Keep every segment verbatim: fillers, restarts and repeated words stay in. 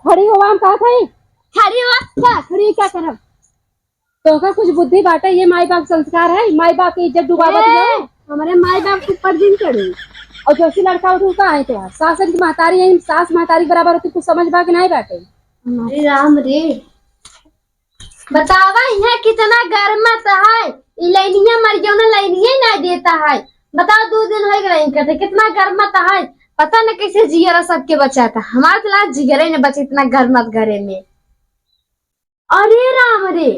खड़ी होवा, हम कहत हई। खड़ी होवा, का? खड़ी का करब? तोहका कुछ बुद्धि बाटे? ये माई बाप संस्कार है? माई बाप के इज्जत डुबावत ए, है। हमरे माई बाप के ऊपर दिन चढ़े। और जैसी लड़का उठू का है तो सास की महतारी है, सास महतारी के बराबर होती, कुछ समझ बा कि नहीं बाटे? अरे राम रे, बतावा, यहाँ कितना गर्मत है, ई लाइनिया मर गया ना, लाइनिया ही ना देता है। बताओ, दो दिन हो गए इनका, तो कितना गर्मत है, पता न कैसे जियरा सबके बचा था। हमारा तो लाज जियरा ही न बचे, इतना गर्मत घरे में। अरे राम रे,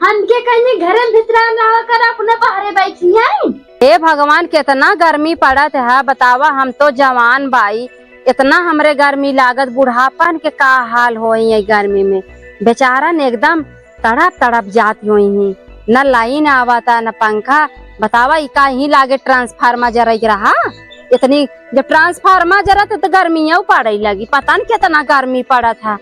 हमके कहीं घरे में भितरा रहा कर, अपने बाहरे बैठी है। हे भगवान, कितना गर्मी पड़त है, बतावा, हम तो जवान बाई, इतना हमरे गर्मी लागत, बुढ़ापन के का हाल होई है गर्मी में। बेचारन एकदम तड़प तड़प जात होई ही, न लाइन आवता न पंखा। बतावा, ई का ही लागे ट्रांसफार्मर जरई रहा? इतनी जब ट्रांसफार्मर जरत है तो गर्मियों पड़े लगी, पता न कितना गर्मी पड़त है।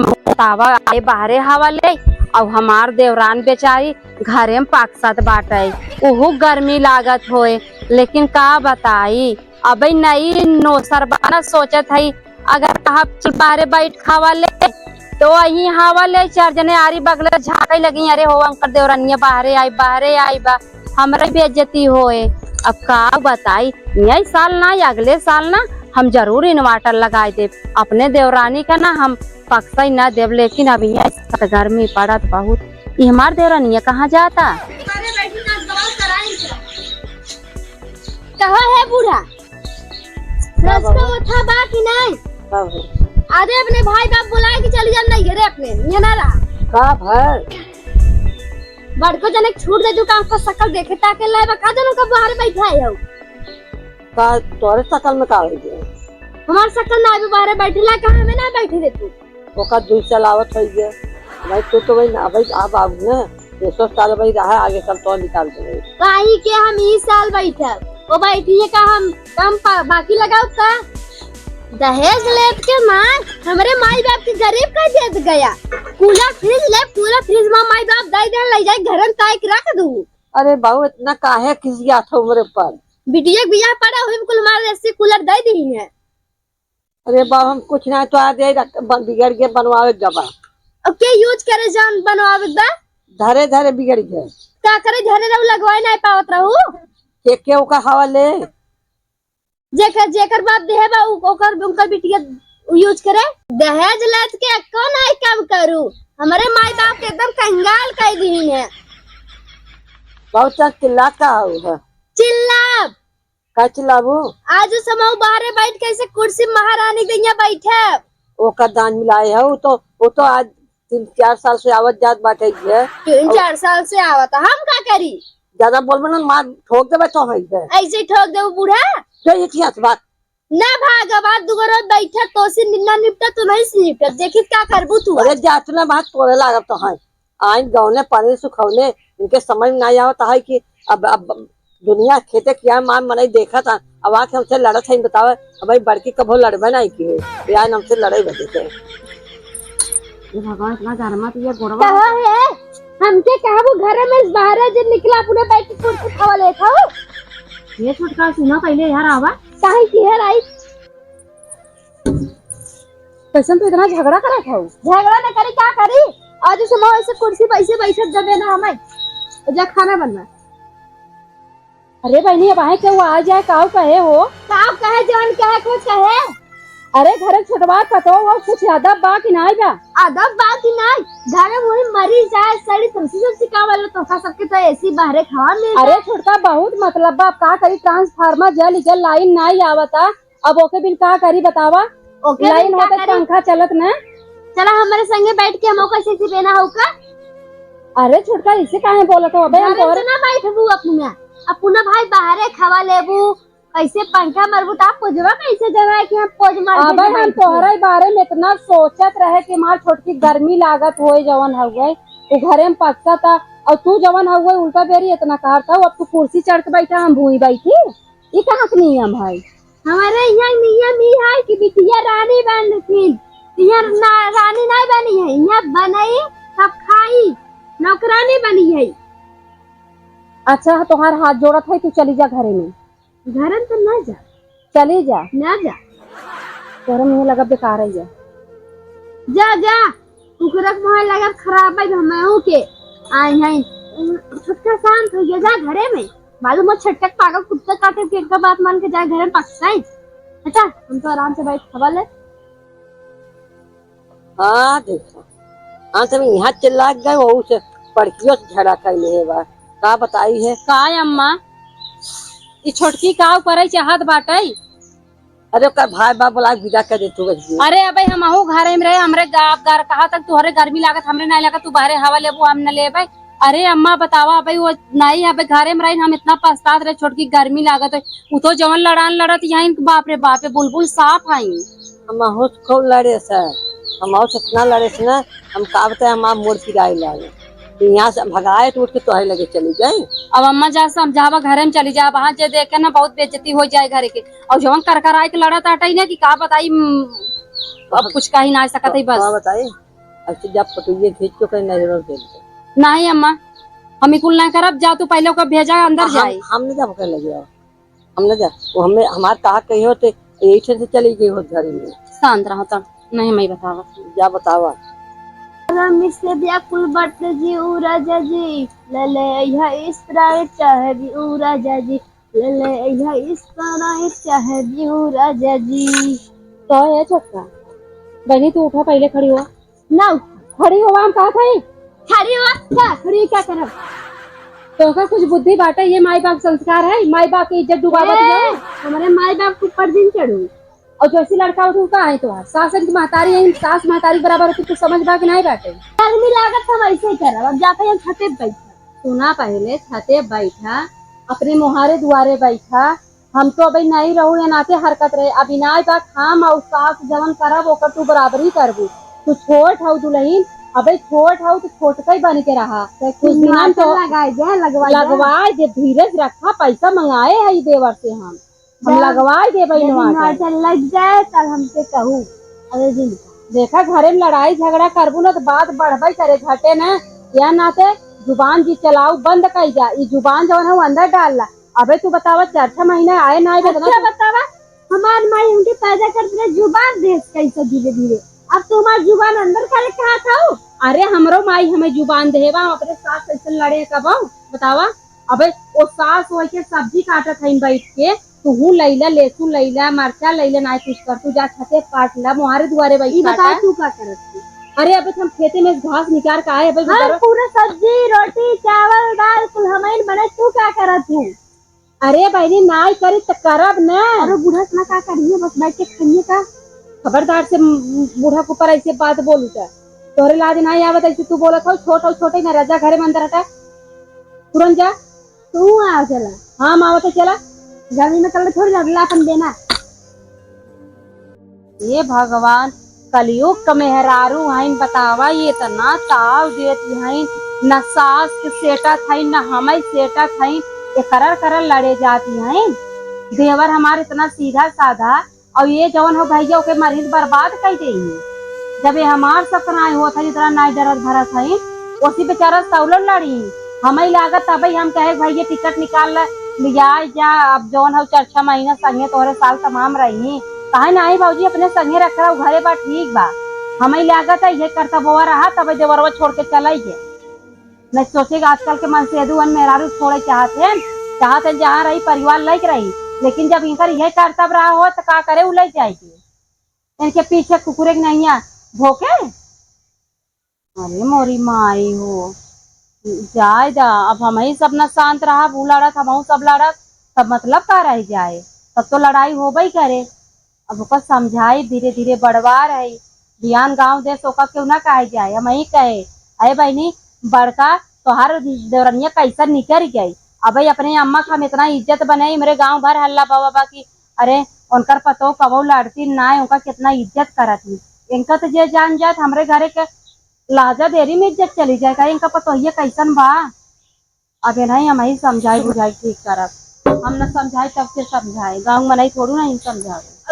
बतावा, आए बाहरे हवा ले, और हमार देवरान बेचारी घरे में पकसत बाटे, उहू गर्मी लागत होए। लेकिन का बताई, अबे नई नोसर बाना सोचत हई, अगर कहब चल बाहरे बैठ हवा ले, तो वही हवा ले, चार जने आरी बगले झाँके लगी, "अरे हो, अंकर देवरनिया बाहरे आई, बाहरे आई बा, हमरे बेइज्जती होए।" अब का बताई, यही साल ना, अगले साल ना, हम जरूर inverter लगाई देब। अपने देवरानी का ना हम पकसई ना देब, लेकिन अब यहाँ गर्मी पड़त बहुत। ई हमार देवरानिया कहाँ जाता? कहाँ है बूढ़ा? का रस्ता बाबू? उठा बा कि नहीं? का बाबू? आधे अपने भाई बाप बुलाए के चली जा, नहीं घरे अपने, ये ना रहा। का भाई? बड़को जने छूट दे, जो काम का शकल देखे ताके लाए बा, का जनो का बाहर बैठा है हो? का तोरे शकल में का हो गया? हमार शकल ना अभी बाहर बैठे ला, कहाँ हमें ना बैठे दे तू? ओका दुई साल आवत होई गया। भाई, तू तो भाई ना, भाई, आप आओ ना, ये सौ साल भाई रहा, आगे साल तो निकाल देंगे। काहे के हम ई साल बैठब, वो बैठी है का, हम काम पा-, बाकी लगाओ का? दहेज लेत के मार हमरे माई बाप के गरीब कर देत गया। कूलर फ्रिज ले, कूलर फ्रिज माँ माई बाप दे दे, ले जाए घर में ताई के रख दू। अरे बाबू, इतना काहे खिसियात हो हमरे ऊपर? बिटिया के बियाह पड़ा, वही में कुल हमारे एसी कूलर दे दी है। अरे बाबू, हम कुछ ना तो आ दे रख-, बन-, बिगड़ के बनवावे के बा। अब के यूज करे जान बनवावे के बा? धरे धरे बिगड़ गए। का करे, धरे रहू, लगवाए नहीं पावत रहू। के, के ओकर हवा ले? जेकर, जेकर बाप देहे बा, उ-, ओकर, उनकर बिटिया यूज करे। दहेज लेत के एको नहीं काम करू, हमरे माई बाप के एकदम कंगाल कर दी है। बहुत सारा चिल्ला का हो है? चिल्ला का चिल्लाबू? आज समऊ बाहरे बैठ के ऐसे कुर्सी महारानी के यहाँ बैठे। ओकर दान मिलाए है, वो तो, वो तो आज तीन चार साल से आवत जात बाटे ये। तीन और चार साल से आवत, हम का करी? ज्यादा बोलबे ना, मार ठोक देबे तो है ये। ऐसे ही ठोक देबू बूढ़ा? जो इतिहास बात। ना भाग, अब आज दुगो रोज बैठे, तो से निन्ना निपटा, तो नहीं से निपटा, देखित का करबू तू अरे आज। जात ना बात तोरे लागत तो है। आइन गौने पानी सुखौने, इनके समझ में नहीं आवत है कि अब, अब दुनिया खेते किया मार मनई देखत है, अब आके हमसे लड़त है, बतावे, अब भाई बड़की कभो लड़बे नहीं की, ये आइन हमसे लड़े बजे के। ये भगवान, इतना गरमा तो ये गोड़वा। कहो है, हमके कहबू घर में से बाहर जे निकला, अपने बैठ के कुर्सी खावा लेत हो। ये छोटका सुना पहले यार आवा। काहे की है लाई? कैसन तू इतना झगड़ा करत हऊ? झगड़ा न करी, का करी? आज समझ ऐसे कुर्सी पे ऐसे बैठत जबे ना हमें। जा खाना बनवा। अरे बहनी, अब आए केहू आ जाए, काऊ कहे हो? काऊ कहे, जौन कहे, कुछ कहे। अरे घर छोटवा पतो हो, कुछ अदब बा कि नाई बा? अदब बा कि नाई? घर में वही मरी जाए, सड़ी तुलसी सब सिखावल, तोहका सबके तो एसी बाहरे खावा मिलता। अरे छोटका बहुत मतलब बा, अब का करी, ट्रांसफार्मर जल गल, लाइन नाई आवता, अब ओके बिन का करी बतावा? ओके बिन लाइन का होते करी? पंखा चलत ना। चला हमरे संगे बैठ के हम ओकर से बेना हो का? अरे छोटका, इसे काहे बोलत हो? अबे हम घर तोहरे से ना बैठबू अपना, अपना भाई बाहरे खावा लेबू, कैसे पंखा मरबू, त आप पोजवा कैसे जनाए कि हम पोज मार अबे हम तोहरे बारे में इतना सोचत रहे कि मार छोटकी गर्मी लागत होए जवन हउए, वो घरे में पकता था, और तू जवन हउए उल्टा बेरी इतना कहता हो, अब तू कुर्सी चढ़ के बैठा, हम भूई बैठी, ई कहाँ के नियम है? हमारे यहाँ नियम ई है कि बिटिया रानी बनथिन, यहाँ ना, रानी नहीं बनी है, यहाँ बनई तब खाई, नौकरानी बनी है। अच्छा, तोहार हाथ जोड़त है, तू चली जा घरे में। घरे में तो ना जा। चली जा। ना जा। तोहरे मुँह लगा बेकार है ये। जा, जा, कुकुरक मोहे लगत खराब है हमहू के। आई हैं, छोटका शांत हो गया, जा घरे में। मालूम हो, छोटका पागल कुत्ता काटे के एक बात मान के जा घरे में पकसाई। अच्छा, हम तो आराम से बैठ खवा ले। हाँ, देखा, हाँ, सब यहाँ चिल्ला गए, वहू से पड़कियों से झगड़ा कर ले बा। का बताई है? का अम्मा, ई छोटकी का करे चाहत बाटई? अरे, ओकर भाई बाप बोला, विदा कर दे तू, बस। अरे, अबे हमहू घरे में रहे, हमरे गा-, घर कहा तक तुहरे गर्मी लागत, हमरे नहीं लागत, तू बाहरे हवा लेबू, हम न लेबे। अरे अम्मा, बतावा, अबे वो नहीं, अबे घरे में रही, हम इतना पछतात रहे, छोटकी गर्मी लागत है, उ तो जवन लड़ान लड़त यहाँ, इनके बाप रे बाप, ये बुलबुल साफ आई। हमहू से खूब लड़े से, हमहू से इतना लड़े से ना, हम का बताए, हम आप मोर पिराए लागे। तो यहाँ से भगाए तो उठ के तोहरे लगे चली जाए। अब अम्मा जा समझावा, घरे में चली जा, वहाँ जे देखे ना बहुत बेइज्जती हो जाए घरे के। और जवन कर कर आए के लड़त आटे ना कि का बताई, म, अब कुछ कही ना सकत है बस। का बताई, अब तो जब पटुइये खींच के कहीं नजरों के। नहीं अम्मा, हम ई कुल ना करब, जा तू पहले ओकर भेजा अंदर हम, जाए। हम नहीं जाब ओकर लगे, हम ना जा, वो हमें, हमार कहा कही होते, यही से चली गई होत घर में। शांत रहो तब, नहीं मैं बतावा। जा बतावा। रमी से व्याकुल बट जी ऊ राजा जी, ले ले यह Sprite चाहे भी ऊ राजा जी, ले ले यह Sprite चाहे भी ऊ राजा जी। तो ये छोटका, बहनी तू उठा, पहले खड़ी हो। ना, खड़ी होवा हम कहत हई। खड़ी होवा, का? खड़ी क्या करब? तोहका कुछ बुद्धि बाटे, ये माई बाप संस्कार है, माई बाप की इज्जत डुबावत ए, है। हमरे माई बाप के ऊपर जिन चढ़ू। और जैसी लड़का उठू का है तो सास की महतारी है, सास महतारी के बराबर होती, कुछ समझ बा कि नहीं बाटे? गर्मी लागत हम ऐसे ही करब, अब जाते हैं छते बैठा। सुना पहले, छते बैठा, अपने मोहारे दुआरे बैठा, हम तो अबे नहीं रहू या नाते हरकत रहे। अब इनाय बा, हम और सास जवन करब ओकर तू बराबरी करबू। तू छोट हऊ दुल्हन, अबे छोट हऊ तो छोटका ही बन के रहा। तो कुछ कुछ दिन हम तो inverter लगाए दे, लगवाए दे। लगवाए दे, धीरज रखा, पैसा मंगाए है ई देवर से हम। हम जब, लगवाए दे जब बहिनवा के। Inverter लग जाए तब हमसे कहू। अरे जी। देखा घरे में लड़ाई झगड़ा करबू ना तो बात बढ़बे करे, घटे ना। या नाते जुबान जी चलाऊ बंद कर जा, ई जुबान जवन है वो अंदर डाल ला। अबे तू बतावा, चार छह महीना आए ना आए, बदला अच्छा तो बतावा, हमार माई हमके पैदा करत रहे, जुबान देस कैसे धीरे धीरे, अब तू हमार जुबान अंदर करे कहा था। अरे हमरो माई हमें जुबान देहे बा, हम अपने सास कैसे लड़े कबो बतावा। अबे ओ सास होई के सब्जी काटत हईन बैठ के, तू लैला, लहसुन लैला, मरचा लैला, ना कुछ कर, तू जा छते काट ला, मोहारे दुआरे बैठ ई काटा। बताओ तू का करत थी? अरे अबे हम खेते में घास निकाल के आए, अबे हम उधर पूरा सब्जी, रोटी, चावल, दाल कुल हमइन बने, तू का करत हूँ? अरे बहनी, नाई करी त करब न। अरे बूढ़ा इतना का करिए, बस बैठ के खाइए का? खबरदार से म-, बूढ़ा के ऊपर ऐसे बात बोलू त। तोहरे लाज नाई आवत, ऐसे तू बोलत हो, छोट हो, छोटे न रह जा, घरे में अंदर हटा, तुरंत जा। तू आ चला। हाँ, हम आवत है, चला। गर्मी में कल थोड़ी लड़ला अपन बेना। हे भगवान, कलयुग क मेहरारू हईन, बतावा, ये इतना ताव देत हईन, न सास के सेटत हईन, न हमई सेटत हईन, ये करर करर लड़े जाती हईन। देवर हमार इतना सीधा साधा, और ये जवन हो भैया ओके मरीज बर्बाद कर देई। जब ये हमार सब नाई होत है, इतना नाई डरत भरत हईन, ओसी बेचारा सौलन लड़ी। हमई लागत तबई हम कहे, "भैया टिकट निकाल ले, लियाए जा, अब जवन हो चार छह महीना संगे तोहरे साल तमाम रही।" कहे, "नाई भौजी, अपने संगे रख रहा, घरे बा, ठीक बा।" हमई लागत है, ये करता बोआ रहा, तबे देवरवा छोड़ के चला गए। नहीं सोचे कि आजकल के मनसेधुअन मेहरारू छोड़े चाहत हैं, चाहत हैं जहाँ रही परिवार लइक रही, लेकिन जब इनकर यह करतब रहा हो तो का करे उ लइक जाएगी? इनके पीछे कुकुरे के नैया भोंके। अरे मोरी माई हो, जाए दा, अब हमही सब ना शांत रहब, उ लड़त, हमहू सब लड़त, तब मतलब का रह जाए? तब तो लड़ाई होबे करे। अब ओकर समझाई, धीरे धीरे बड़वार है, बियान गाँव देश ओकर केहू ना कहे जाए, हमही कहे, "अरे बहिनी, बड़का तोहार देवरनिया कैसन निकर गई।" अबे अपने अम्मा का हम इतना इज्जत बने, हमरे गाँव भर हल्ला बाबा बा कि अरे उनकर पतोह कबो लड़ती ना, उनका कितना इज्जत करत ही। इनका तो जे जान जात हमरे घरे के लाजा देरी में इज्जत चली जाए, का इनका पतोहिया कैसन बा? अब इन्हें हमही समझाई बुझाई ठीक करब, हम न समझाई तब के समझाए, गाँव में नहीं थोड़ू ना इन समझावे।